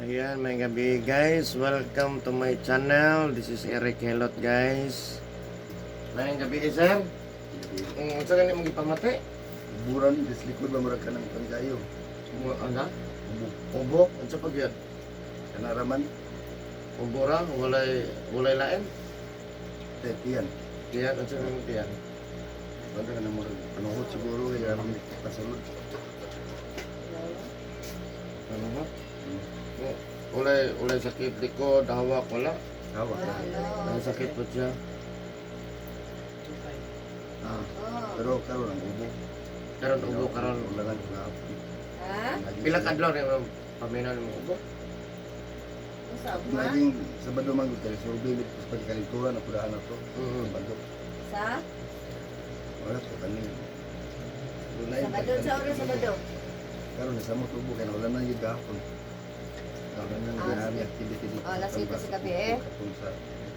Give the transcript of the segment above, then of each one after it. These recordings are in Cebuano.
Ayan, maayong gabii, guys. Welcome to my channel. This is Eric Helot, guys. Maayong gabii, sir. Unsa gani mong gipamati? Buran, dis likod ba murag ka ng pangkayo. Ano? Ubo. Ubo? Unsa pa gyud? Kanaraman, Ubo ra, walay lain. tetian. Diyan, unsa man diyan? Banda ka na murag panuhot siguro kay aron pasulod. Ano ba? Walay sakit likod, hawak, wala. Hawak ra. Ang sakit po siya. Ah, Pero karon ang ubo. Karon ubo karon. Ulangan ka. Ha? Pila ka adlaw ni mo paminaw nimo ubo? Sa ugma? Laging Sabado man gud kay survey with pagkalinturan ako daan ato. Sabado. Sa? Wala ko kani. Dunay, Sabado sa oras Sabado. Karon sa mo tubo kay wala na gyud gahapon. Karon na Ah, nang sige. activity dito. Oh, alas 7 sa gabi, eh. Katong sa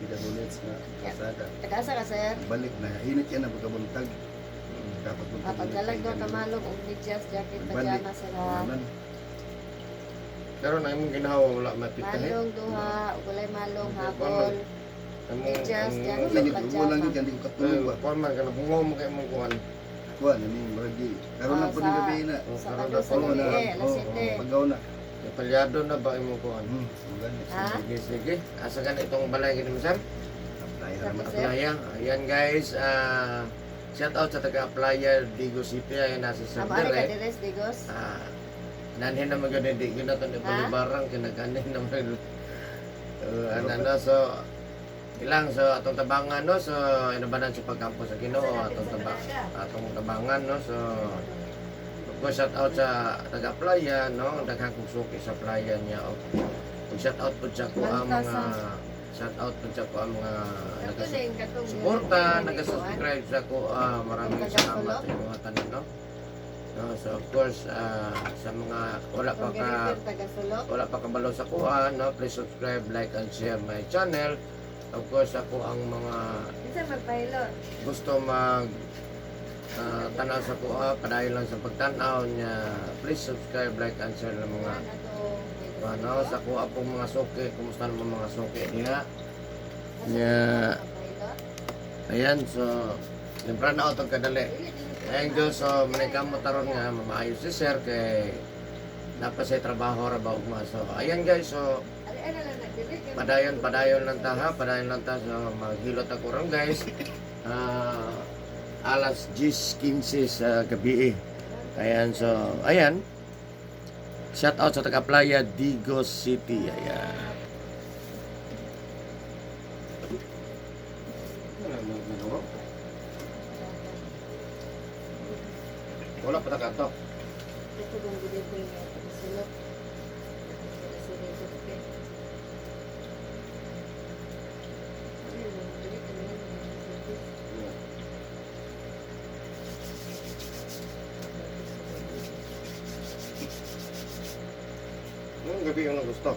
PWH na kalsada. Tagasa ka, sir? Balik na init yan ang pagkabuntag. Dapat buntag. Ah, pagkalag daw kamalong og medyas, jacket, Balik. pajama sila. Wala. Karon ang imong ginawa wala mapitahe. Malong duha, ug walay malong habol. Among Medyas, jacket, Wala gyud ubo lang pajama. gyud kay di ko katulog ba. Kuan man kana bungo mo kay imong kuan. Kuan ini murag di. Karon Ah, lang po ni gabi na. Oh, karon Sabado na sa po gabi, na. eh, alas Oo, 7. Pagaw na. Palyado na ba imong kuan? Gani. Ha? Sige, sige. Asa gani itong balay gini mo, sir? Apply ra man. Sir? Aplaya. Ayan guys, shout out sa taga Aplaya, Digo City. Ayan nasa sir Amo ari ka dire. dires Digos. Ah, nanhin naman gani di gyud nato ni Ha? balibarang kinaganin naman. Ano, ano, so ilang so atong tabangan, no, so inubanan sa pagkampo sa Ginoo atong tabangan, no. So of course, shout out sa taga Playa, no, daghang kong suki sa playa niya. O shout out po sa ko ang mga shout out po sa ko ang mga Kato ning katong suporta, nag-subscribe sa ko. Maraming salamat sa inyong tanan, no. No, so of course, sa mga wala pa ka Taga-sulok. wala pa kabalo sa kuha, no, please subscribe, like and share my channel. Of course, ako ang mga Kinsa magpahilot? gusto mag tanaw sa kuha, padayon lang sa pagtanaw niya. Please subscribe, like and share ng mga ano sa kuha pong mga suki. Kumusta naman mga suki niya? Niya. Ayan, so libre na ako kadali. Ayan Diyos, so manikamot taron nga maayo si sir kay dapat sa trabaho ra ba ugma. So ayan guys, so padayon padayon lang ta ha, padayon lang ta, so maghilot ako ron, guys. Alas 10:15 sa gabi eh. Ayan, so ayan. Shout out sa taga Playa Digos City. Ayan. Wala pa nakatok. Ito bang dito yung taga-sulok? Taga-sulok ito. Anong gabi yung gusto?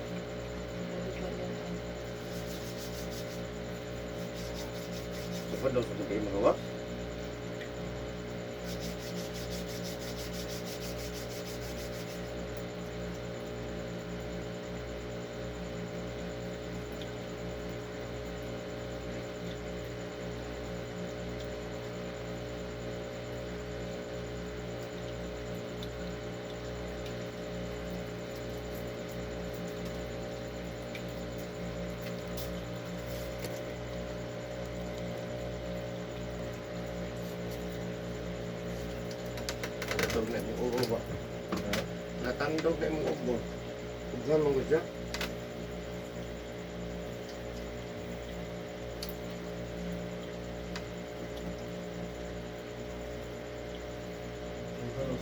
Sa daw sa gabi magawa? Natandog na imong ubo ba? Natandog na imong ubo. Ughan mo siya.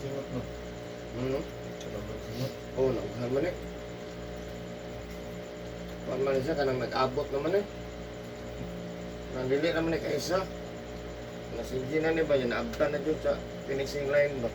Singot no. Hmm? Oo, naughan man eh. Kuan man siya, kanang nag-abot naman eh. Nandili naman eh kaisa. Nasigi na ni ba, yun naabtan na dyan sa finishing line ba.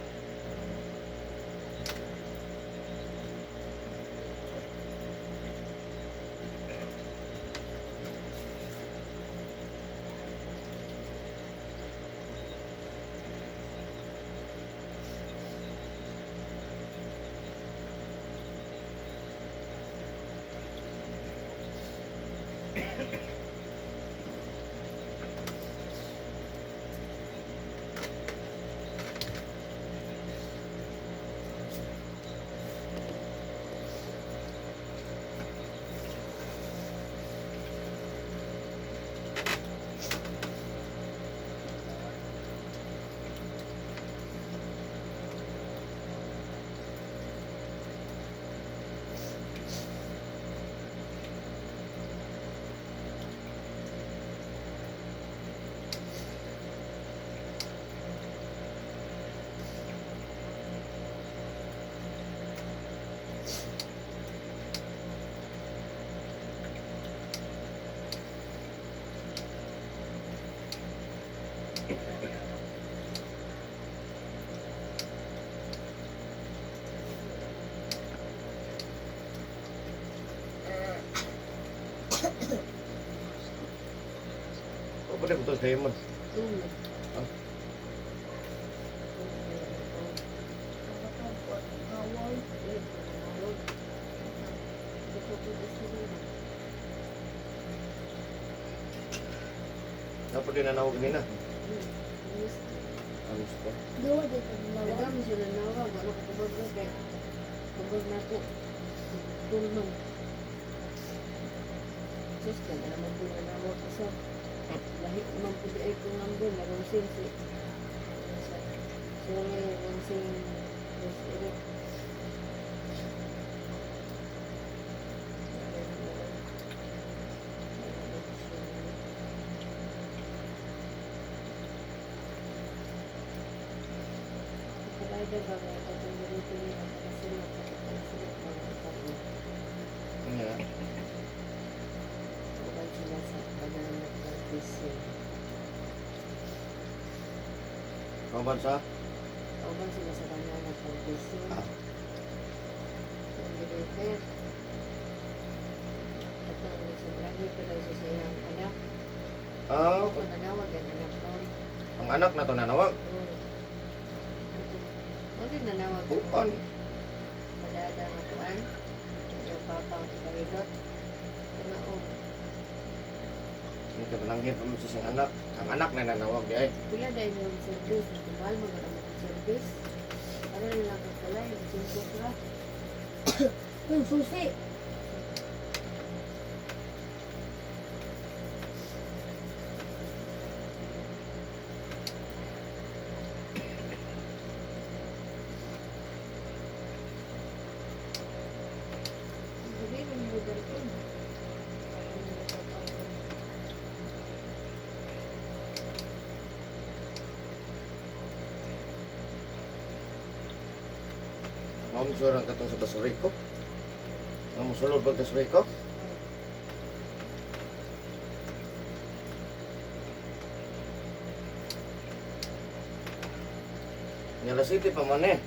Ako na ito sa Diamond. Tulo. Ah. Dapat din nanawag nila. Ang gusto. Duwa dito dalawa. Dagam sila nawag, wala ko tubag na kay tubag na ko. Tulong. Sus, kaya naman po nanawag ko sa lahi man po di ay kong number, larong si sorry, ramsing Boss Eric. Kapag ba nga katong dito nila taga-sulok, taga-sulok mga tao. Nga. Uban sila sa pananap ng PC. Kaban sa? Uban sila sa pananap ng PC. Ah. Ang deliver. At ang sobrahe pa daw siya sa iyang anak. Ah, Ako nanawag ang anak ko. ang anak na to nanawag. Oo. Ano nanawag? Bukan. Padada nga kuan. Yung papa ang kahilot. Ano Hindi ka balangin pa mo sa siyang anak. Ang anak na nanawag di ay. pila dahil yung service. Mahal mo na ang service. Ano nila kakalay? Singkot ra. Yung susi. Hindi ko niyo dalhin. Maumsurang katong sa Basuriko. Ang musulod pag Basuriko. Nyala City pa man eh.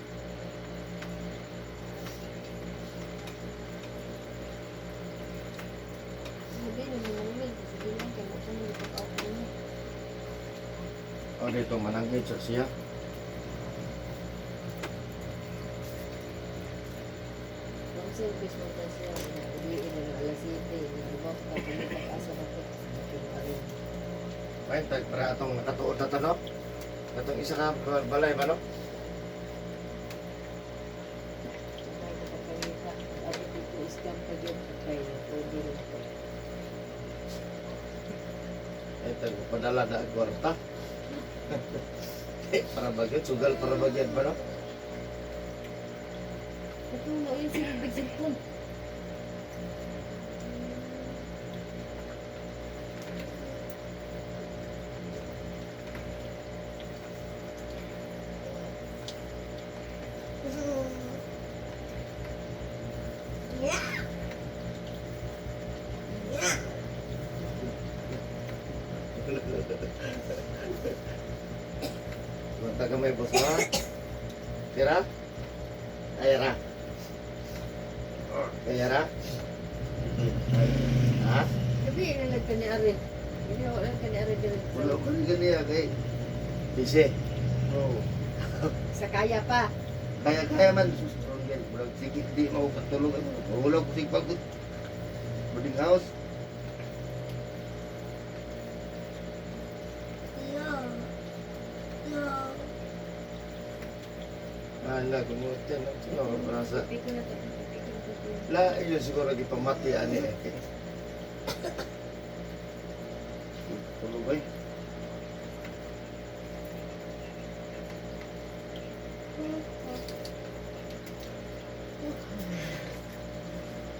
Hindi na naman Sige lang, kaya mo kung pag-out niyo. O dito mananggit sa siya. Ang service mo na siya, uwiin na ng alas 7, nag-ibok ka, pumitak asa ka po. Rin. Ay, tag para atong nakatuod na to, no? Katong isa ka balay ba no? Sabay ka pagkalita. Abot dito, scam ka dyan, kay pwede rin po. Ay, tag padala na ang kwarta. Eh, para bagyat, sugal para bagyat ba no? Ito na, yun sila big cellphone. Mata ka may boss ha? Tira? Kaya ra? Kaya ra? Ha? Gabi, nalag ka ni Ari. Hindi ako lang ka ni Ari dyan. Wala ko rin ganiya kay. Busy. Oh. Sa kaya pa. Kaya kaya man sus yan. Murag sige di mo katulog ano. Wala ko sig pagod. Boarding house. Yo. Yo. Ala, gumutin. Sino ka para sa... Pipi ko na to. Pipi ko na to. La, yun siguro gipamati ani eh. Tulog ay.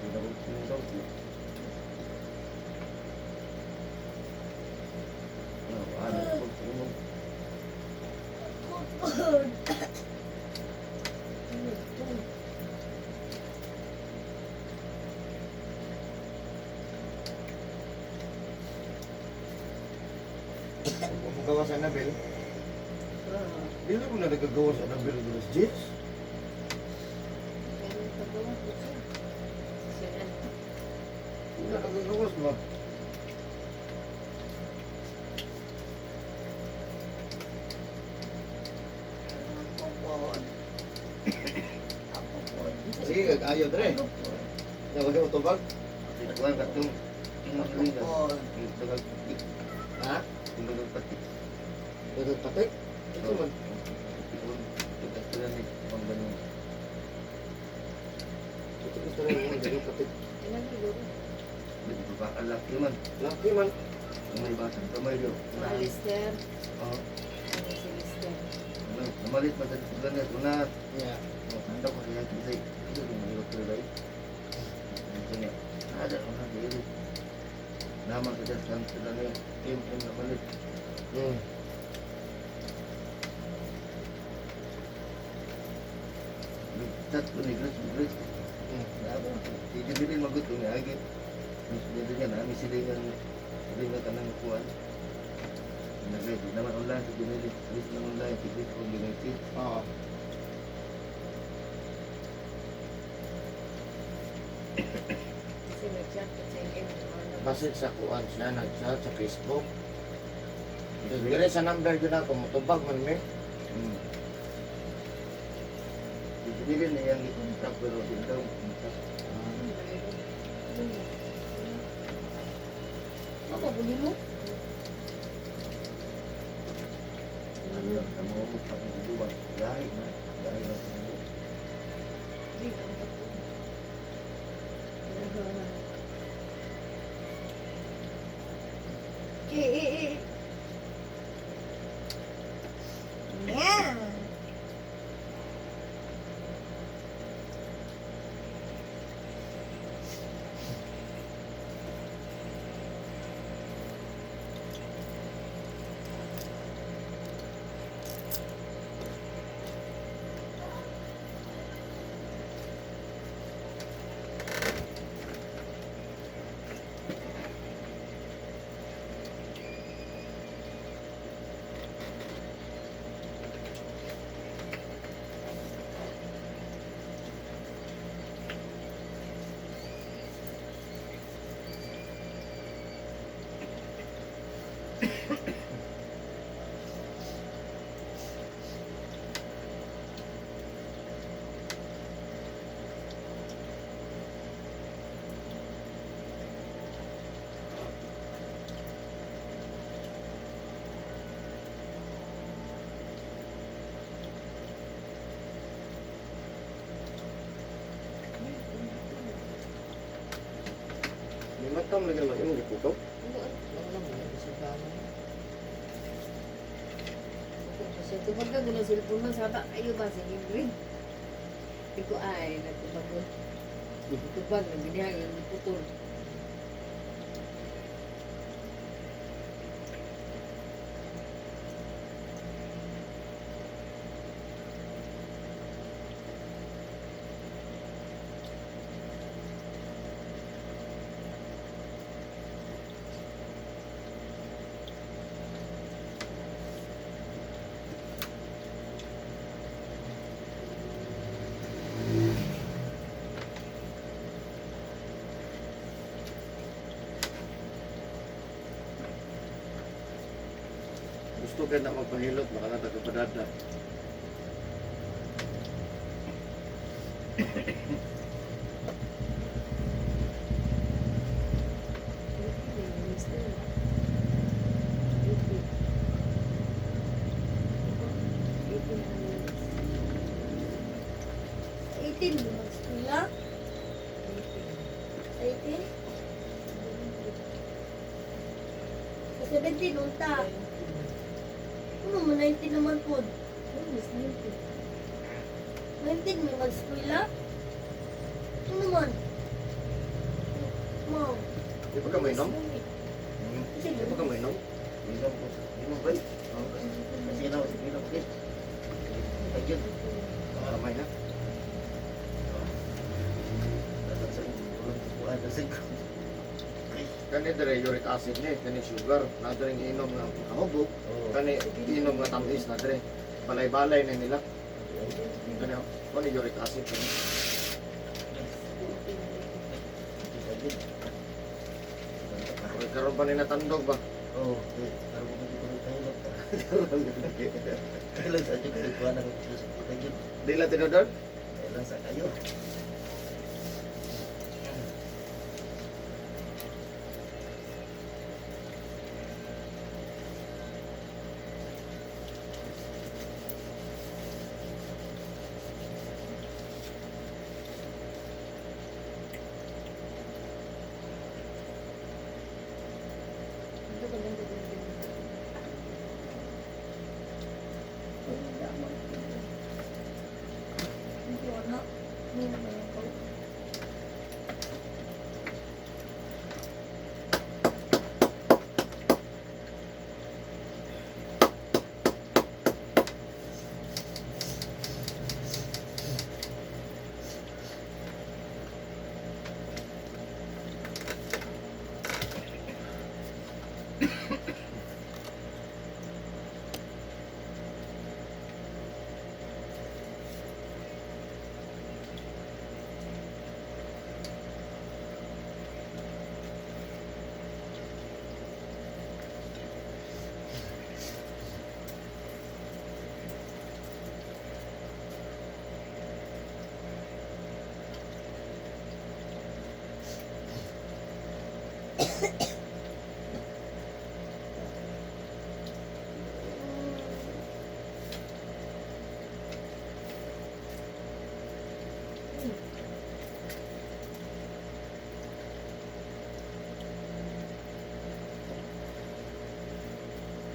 Tulog, tulog. Ano, ano, tulog. Pupod. Ano ito? Magawa sa Annabel. Ah, Dili ko na nagagawa sa Annabel dos Jits. ganun paggawa ko siya. Siya na. Hindi na nagagawas ba? Kaayo dre. Nga wala mo tubag. Kuan katong Oh. Dagang patik. Ha? Dagang patik. Dagang patik. Ito man. Ito gusto rin yung dagang patik. Ilan siguro? Laki man. Laki man. May batang kamay do. Mga Lister. Oo. Ano si Lister? Namalit pa sa ganit. Una, Yeah. kanta ko siya kasi ito yung mga ko rin. Ito niya. Ada una dili. Nama sa das kan sila ni tim tim namalit. Chat ko ni Grace, Grace. Nabo. Di dili magut ni agi. Mas dili niya na mi silingan kanang kuan. Nagready naman online sa binili. Grace na online si Grace ko ginati. Oo. Kasi nag-chat ko sa inyo. Ano? Basit sa kuan siya nag-chat sa Facebook. Dire sa number yun ako, mutubag man mi. Dili na yang i-contact pero di daw contact. Ako, buli mo. Ano mo mo pa kung duwa. Gahi na, gahi na sa mundo. Hindi, ang tatlo. Eh, eh, eh. Yeah. Lima taon lagi naman imong giputo. Ano, ano lang, wala ko sa gama. Ako, kasi tubag ka, guna cellphone man, saba, ayo ba, sige, green. Di ko, ay, nagtubag ko. Tubag, nagbinihan, yung putol. Gusto kay na magpahilot baka na tagapadada. Sa 18, di mag-eskwela. Sa 18? Sa 17, unta. Ano mo, 19 naman po. 19, may mag-eskwela? Ano naman? Ma'am. Di ba ka mainom? Kasi Di ba ka mainom? Inom ko sa inom ba? Oh, kasi na sa inom ko. Tagyo. Kamay na. Dapat sa ulong kuan sa ko. Kani dire uric acid ni, kani sugar, na dire inom nga makahubog, Oh. kani inom nga tamis na dire. Balay-balay na nila. Kani oh, kani uric acid kani. Oy, karon pa ni natandog ba? Oh, karon ko ko tayo. Kailan sa jud kuan ang tagyo. Di la tinodor? Kailan sa kayo.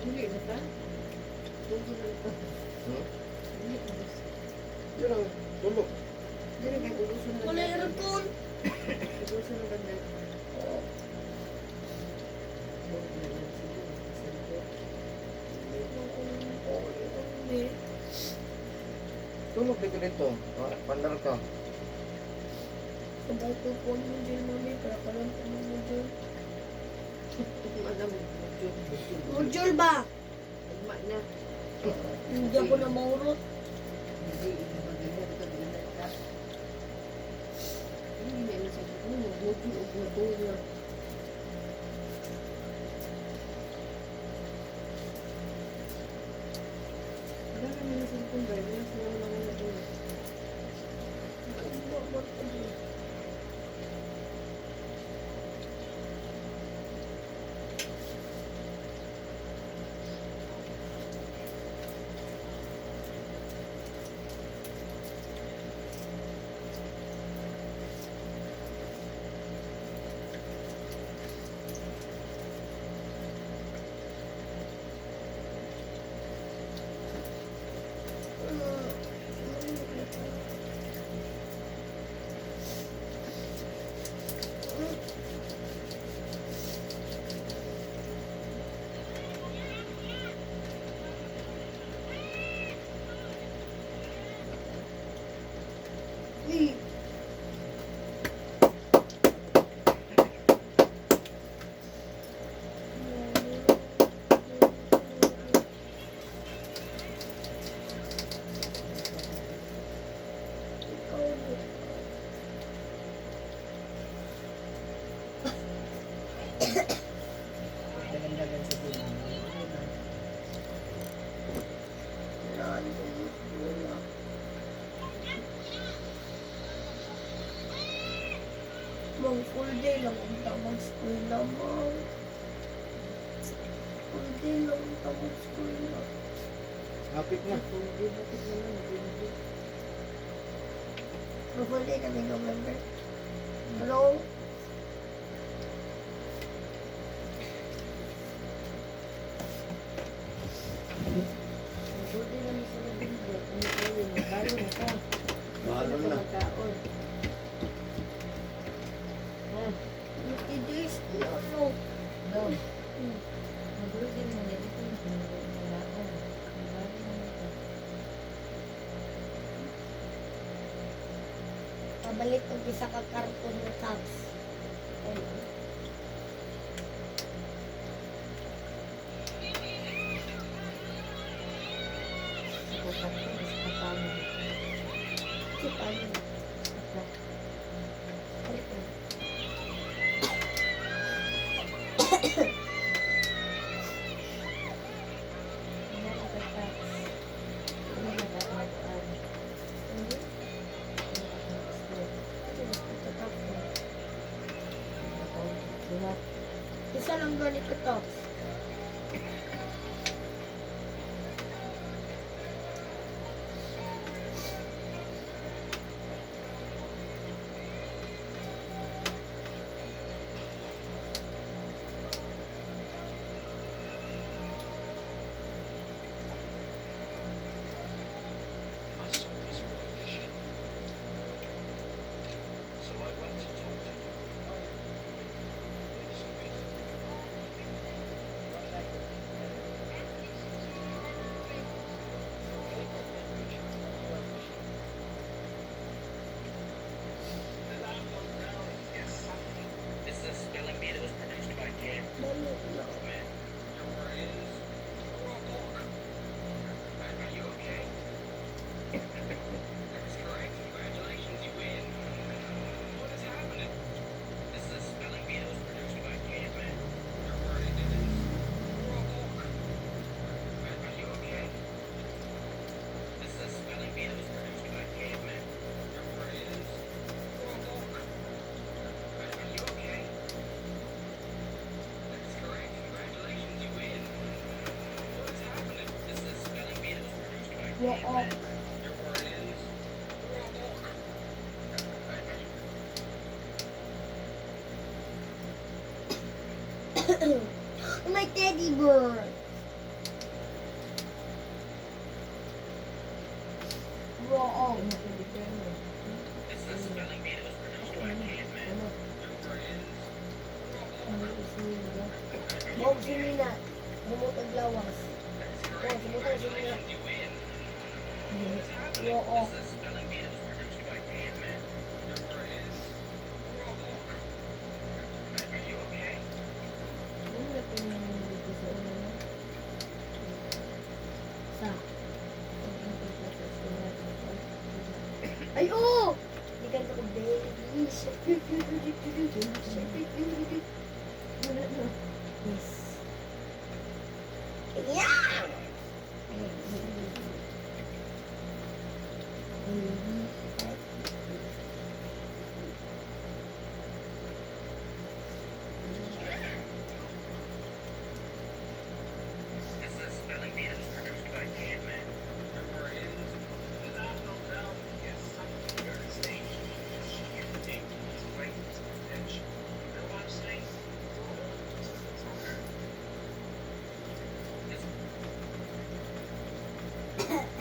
Hindi na ka? Tulog na ka. Hmm? Hindi na. Yun ang tulog. Hindi na kayo ubuso na. Wala aircon. Ubuso na ganda. Oo. Tulog dito dito. Ah, pandar ka. Sabay ko po ang module, mami, para karon ko ng module. Alam mo, module. Module ba? Ugma na. Hindi ako na maurot. Hindi, maganda ka ka. Hindi na ina sa ko, module ug matulog. Wala ka na sa cellphone ba? Wala sa mga mga matulog. Uy, Dagan-dagan sa dulo. Mang full day lang ang tamang eskwela, ma'am. Full day lang ang tamang eskwela. Hapit na. Hindi, bakit naman? Hindi. Full day kami November. Hello? Buti naman sa November. Ano kayo? Magbalo na ka. Bahalo na. Magkaon. Ha? 20 days na, ano? No. Magulo din mo. Hindi ko na pinag-ulaan. Magbalo na ka. Pabalik og isa ka karton ng cups. Ay, Sa kakarton, sa katano. si paano? Tatlo. Karton. Wala ka tax. Wala ka tax. Ano ka karton? Duha. Isa lang ganit ka tops. Rook. My teddy bear. Rook. Bob si Nina. Bumutag lawas. Oh, sumutag si Nina. Rook. Sa. Ay, oo! Hindi ka ko, baby. Yes. Yeah! Baby.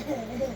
There we go.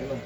Ano?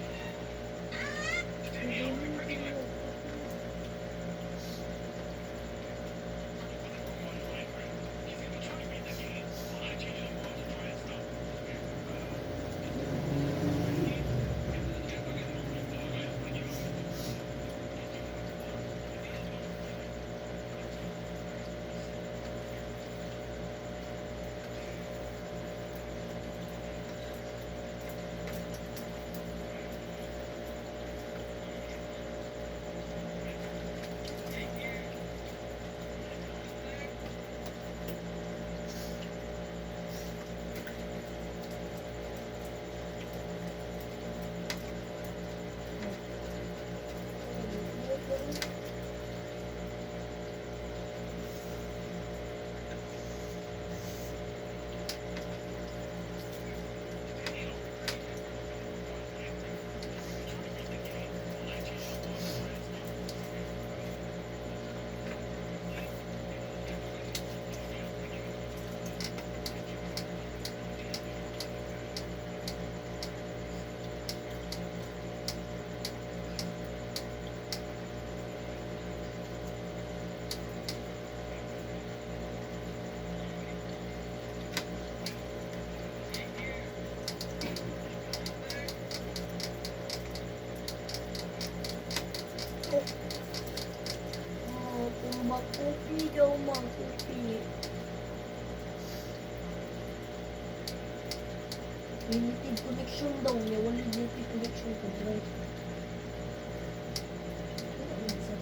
Oh, kung makupi daw, makupi. Limited connection daw niya. Wala limited connection ko drive. Ano ba? Isa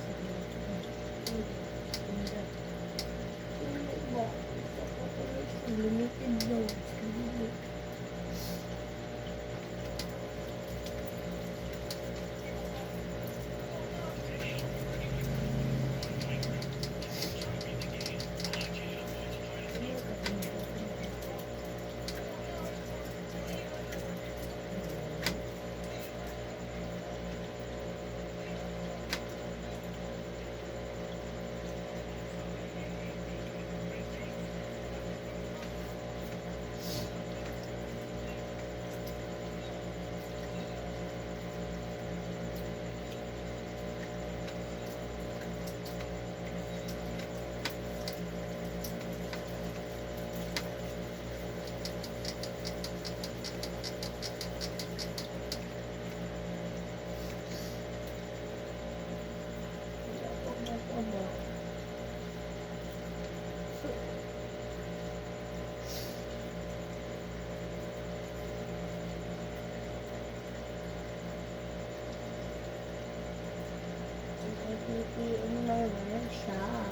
pa connection. Limited daw. Sige. Pee in my workshop.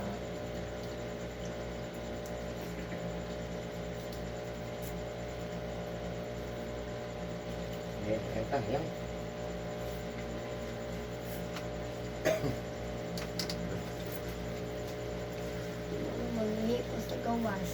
Eh, eta yang. Manghihi ko sa gawas.